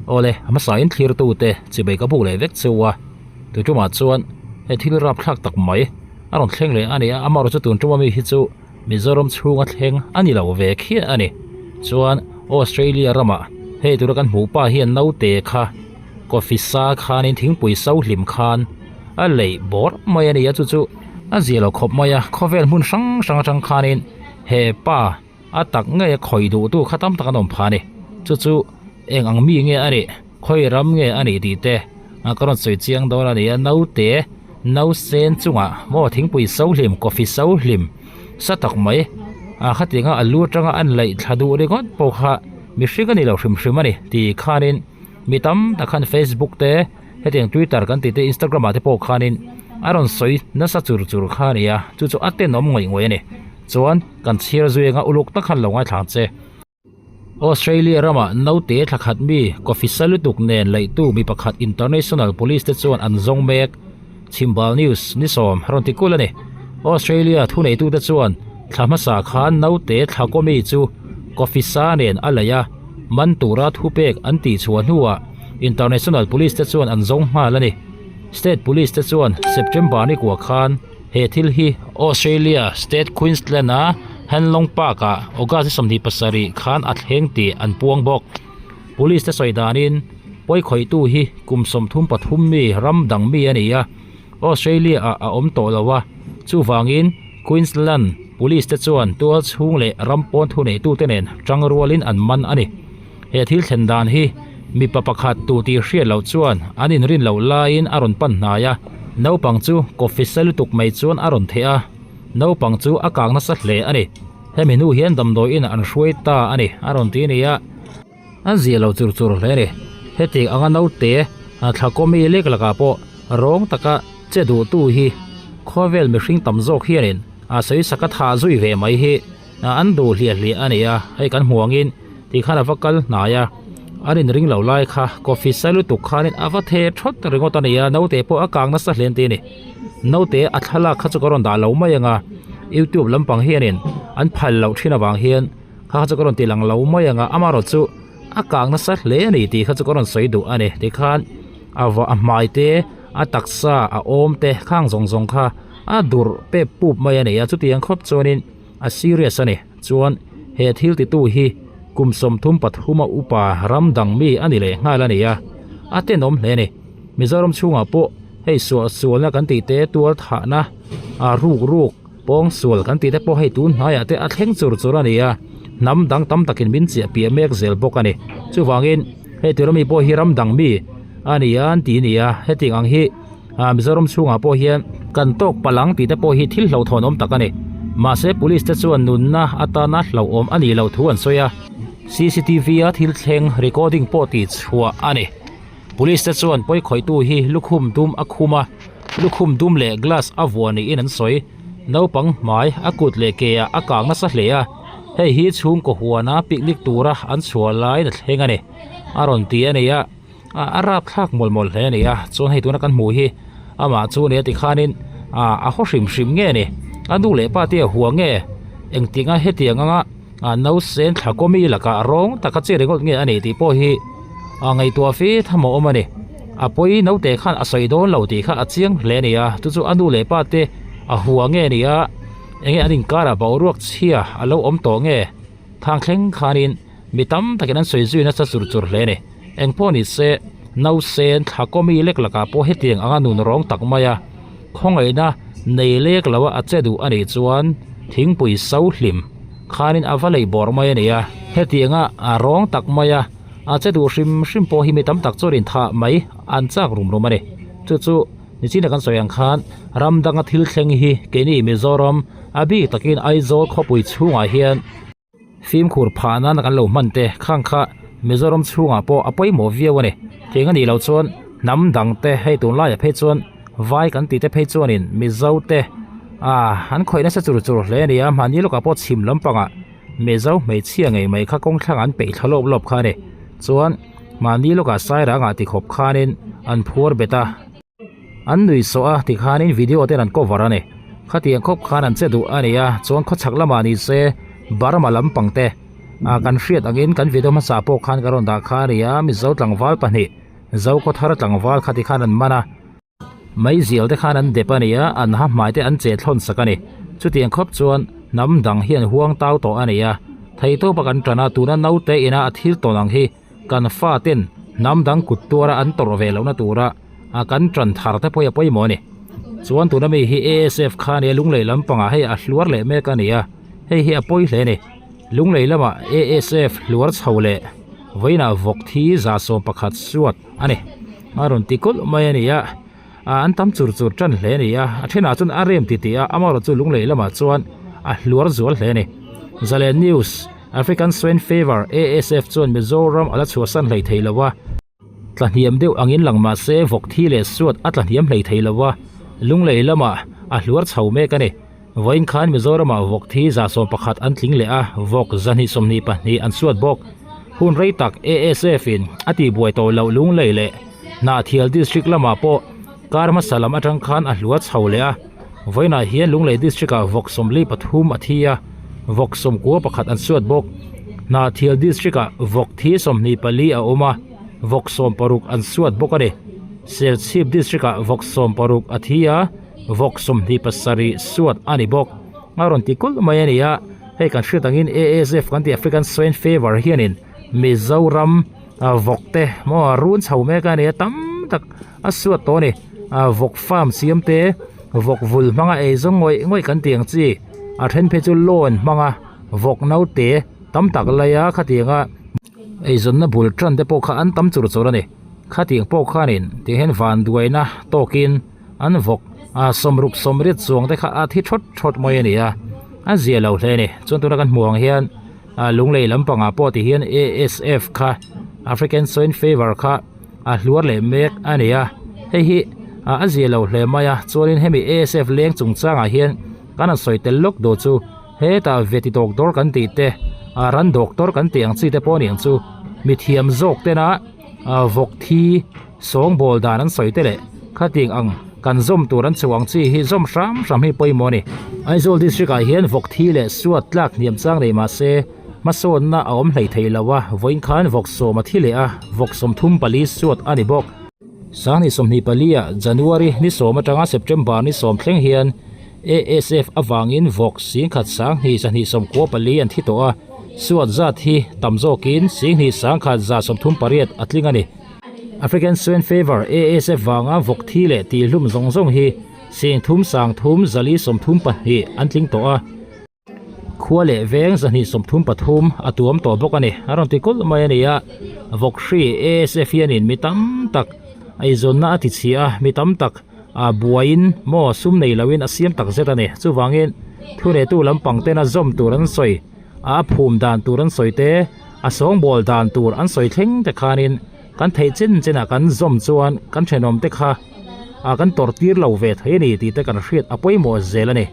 Awle, a hmasain thlirtute chibai ka buk leh vek cheu a, tui tumah chuan he thil rapthlak tak mai a rawn thleng leh a ni a, amaherawhchu tun tuma mi hi chu Mizoram chhunga thleng a ni lo ve khiah a ni. Chuan Australia ramah hei tura kan hmuh pa hian naute kha coffee sa khanin thingpui so hlim khan a leih bawr mai a ni a, chu chu a zia lo khawp mai a, khawvel hmun hrang hrang atang khanin he pa a tak ngei a khawih duh tu kha tam tak an awm phah a ni. Chu chu eng ang mi nge a nih, khawi ram nge a nih tih te ka rawn sawi chiang dawn a ni a, naute no sen chungah maw thingpui so hlim coffee so hlim sa tak mai ah khatianga a lu atanga an laih thla duh ringawt pawh kha mihring a ni lo hrim hrim a ni tih khanin mi tam tak khan facebook te hetiang twitter kan tih te instagram ah te pawh khanin a rawn sawi nasa chur chur kha a ni a chu chu a tenawm ngawih ngawih a ni chuan kan chhiar zui anga uluk tak khan lo ngaithla ang che. Australia rama naute thla khat mi coffee sa lutuk nen laihtu mi pakhat international police te chuan an zawng mek. Chhimbal News ni sawm rawn ti kul a ni. Australia thuneitute chuan thla hmasa khan naute thla kaw mi chu coffee sa nen a laih a, man tura thupek an tihchhuah hnuah international police te chuan an zawng nghal a ni. State police te chuan September ni kua khan He thil hi Australia state Queensland a Hanlong Park ah August ni 27 khan a thleng tih an puang bawk. Police te sawi danin pawi khawihtu hi kum 33 mi ram dang mi a ni a, Australia ah a awm tawh lo a, chuvangin Queensland Police te chuan tual chhung leh ram pawn thuneitute nen tangrualin an man a ni. He thil thlen dan hi mipa pakhat tu tih hriat loh chuan an inrin loh laiin a rawn pan hnai a, naupang chu coffee sa lutuk mai chuan a rawn theh a, naupang chu a kang nasa hle a ni. Hemi hnu hian damdawi inah an hruai ta a ni, a rawn ti a ni a, a zia lo chur chur hle a ni. Heti anga naute thla kawmi lek lakah pawh rawng taka che duhtu hi khawvel mihring tam zawk hianin a sawisak a thah zui ve mai hi. An duh hliah hliah a ni a, hei kan hmuh angin ti khan a va kal hnai a, an inring lo lai kha coffee sa lutuk khanin a va the thawt ringawt a ni a, naute pawh a kang nasa hle an ti a ni. Naute a thlalak kha chu ka rawn dah lo mai ang a, youtube lampang hianin an phal loh thin avang hian kha kha chu ka rawn ti lang lo mai ang a, amaherawh chu a kang nasa hle a ni tih kha chu ka rawn sawi duh a ni. Tikhan a va a hmai te a taksa a awm te khang zawng zawng kha a durh pep pup mai a ni a, chutiang khawp chuanin. A serious a ni. Chuan he thil titu hi kum 33 a upa ram dang mi a ni leh nghal a ni a, a tenawm hle a ni. Mizoram chhungah pawh hei suah sualna kan tih te tual thahna a ruk ruk pawng sual kan tih te pawh hei tun hnaiah te a thleng chur chur a ni a, hnam dang tam takin min chiah piah mek zel bawk a ni. Chuvangin hei tura mi pawh hi ram dang mi a ni a an ti a ni a, hetiang ang hi. Ah Mizoram chhungah pawh hian kan tawk palang tih te pawh hi thil hlauhthawn awm tak a ni. Mahse police te chuan nunna atana hlauhawm a nih loh thu an sawi a, cctv a thil thleng recording pawh tih chhuah a ni. Police te chuan pawi khawihtu hi lukhum dum a khum a, lukhum dum leh glass a vuah niin an sawi. Naupang hmai a kut leh ke ah a kang nasa hle a, hei hi chhungkaw huana picnic tura an chhuah laiin a thleng a ni, a rawn ti a ni a. Ah a rap thlak mawlh mawlh hle a ni a chuan hei tuna kan hmuh hi amah chu a ni a tikhanin ah a haw hrim hrim nge ni a nu leh pa te a hua nge engtinga hetiang anga ah no sen thla kawmi lakah rawng taka che ringawt nge a ni tih pawh hi ah ngaihtuah fe tham a awm a ni a pawi naute khan a sawi dawn lo tih kha a chiang hle a ni a chu chu a nu leh pa te a hua nge ni a enge an inkarah boruak chhia a lo awm tawh nge thang thleng khanin Mi tam takin an sawi zui nasa chur chur hle a ni. Eng pawh ni se, nausen thla kawmi lek lakah pawh hetiang anga nun rawng tak mai a, khawngaihna nei lek lo a a che duh a nih chuan thingpui so hlim khanin a va lei bawrh mai a ni a. Hetianga a rawng tak mai a a che duh hrim hrim pawh hi mi tam tak chuan inthah mai an chak rum rum a ni. Chu chu nichina kan sawi ang khan ram danga thil thleng hi keini Mizoram a bik takin Aizawl khawpui chhungah hian, Fimkhur phah nana kan lo hman te khang kha Mizoram chhungah pawh a pawimawh viau a ni. Tiang a nih loh chuan hnam dang te hei tunlaiah phei chuan vai kan tih te phei chuanin Mizo te ah an khawih nasa chur chur hle a ni a, mahni lawkah pawh chhim lampangah Mizo hmeichhia ngei mai kha kawng thlangah an peih thla lawp lawp kha a ni. Chuan mahni lawkah sairangah ti khawp khanin an phuar bet a. An nui sawh a tikhanin video ten an cover a ni. Khatiang khawp khan an che duh a ni a, chuan khawchhak lamah ni se Burma lampang te Ah kan hriat angin kan video hmasa pawh khan ka rawn dah kha a ni a, Mizo tlangval pahnih Zokhawthar tlangval kha tikhan an man a. Meizial te khan an dep a ni a, an ha hmai te an che thlawn sak a ni. Chutiang khawp chuan hnam dang hi an huang tau tawh a ni a, theihtawpa kan tan a, tuna naute ina a thil tawn ang hi kan faten hnam dang kut tuara an tawrh ve lohna tura a kan tan thar te pawh hi a pawimawh a ni. Chuan tuna mi hi ASF kha a ni a, Lunglei lampangah hei a hluar leh mek a ni a, hei hi a pawi hle a ni. Lunglei lamah ASF hluar chho leh vawiinah vawk thi 111 suat a ni. A rawn ti kulh mai a ni a, ah an tam chur chur tan hle a ni a, a thenah chuan a rem ti tih a, amaherawh chu lunglei lamah chuan a hluar zual hle a ni. Zalen News, African Swine Fever, ASF, chuan Mizoram a la chhuahsan hlei thei lo a, tlahniam deuh angin lang mah se vawk thi leh suat a tlahniam hlei thei lo a, lunglei lamah a hluar chho mek a ni. Vawiin khan Mizoramah vawk thi 111 an tling leh a, vawk 222 an suat bawk. Hun rei tak ASF in a tihbuai tawh loh Lunglei leh Hnahthial District lamah pawh kar hmasa lam atang khan a hlua chho leh a. Vawiinah hian Lunglei District ah vawk 43 a thi a, vawk 91 an suat bawk. Hnahthial District ah vawk thi 24 a awm a, vawk 60 an suat bawk a ni. Serchhip District ah vawk 60 a thi a. Vawk 27 suat a ni bawk. A rawn ti kulh mai a ni a, hei kan hriat angin ASF kan tih African Swine Fever hianin Mizoram vawk te maw run chho mek a ni a, tam tak a suat tawh a ni. Vawk farm siam te, vawk vul hmanga ei zawng ngawih ngawih kan tih ang chi, a then phei chu loan hmanga vawk naute tam tak laia khatianga eizawnna bul tan te pawh kha an tam chur chur a ni. Khatiang pawh khanin tihian vanduaina tawkin. An vawk a sawmruk sawmriat chuang te kha a thi thawt thawt mai a ni a, a zia lo hle a ni. Chuan tuna kan hmuh ang hian ah Lunglei lampangah pawh ti hian ASF kha African Swine Fever kha a hluar leh mek a ni a, hei hi ah a zia lo hle mai a. Chuanin hemi ASF leng chungchangah hian kan han sawi tel lawk duh chu hetah veti doctor kan tih te ah ran doctor kan tih ang chi te pawh a ni ang chu mithiam zawk tena ah vawk thi Sawngbawl dan an sawi te leh khatiang ang kan zawm tur an chhuah ang chi hi zawm hram hram hi pawimawh a ni. Aizawl District ah hian vawk thi leh suat tlak hniam chang nei mah se hmasawnna a awm hlei thei lo a, vawiin khan vawk sawm a thi leh a, vawk 34 suat a ni bawk. Sanghnih 24 ah January ni sawm atanga September ni sawm thleng hian ASF avangin vawk 10,000 sanghnih 294 an thi tawh a, suat zat hi tam zawkin 10,000 sangkhat 138 a tling a ni. African Swine Fever, ASF, vanga vawk thi leh tihhlum zawng zawng hi 30 30 432 an tling tawh a, khua leh veng 233 a tuam tawh bawk a ni. A rawn ti kulh mai a ni a, vawk hri ASF hianin mi tam tak eizawnna a ti chhia a, mi tam tak a buaiin maw sum nei loin a siam tak zet a ni. Chuvangin thunetu lampang tena zawm tur an sawi a phum dan tur an sawi te, A sawngbawl dan tur an sawi thleng te khanin kan theih chin chinah kan zawm chuan kan thenawm te kha ah kan tawrh tir lo ve thei a ni tih te kan hriat a pawimawh zel a ni.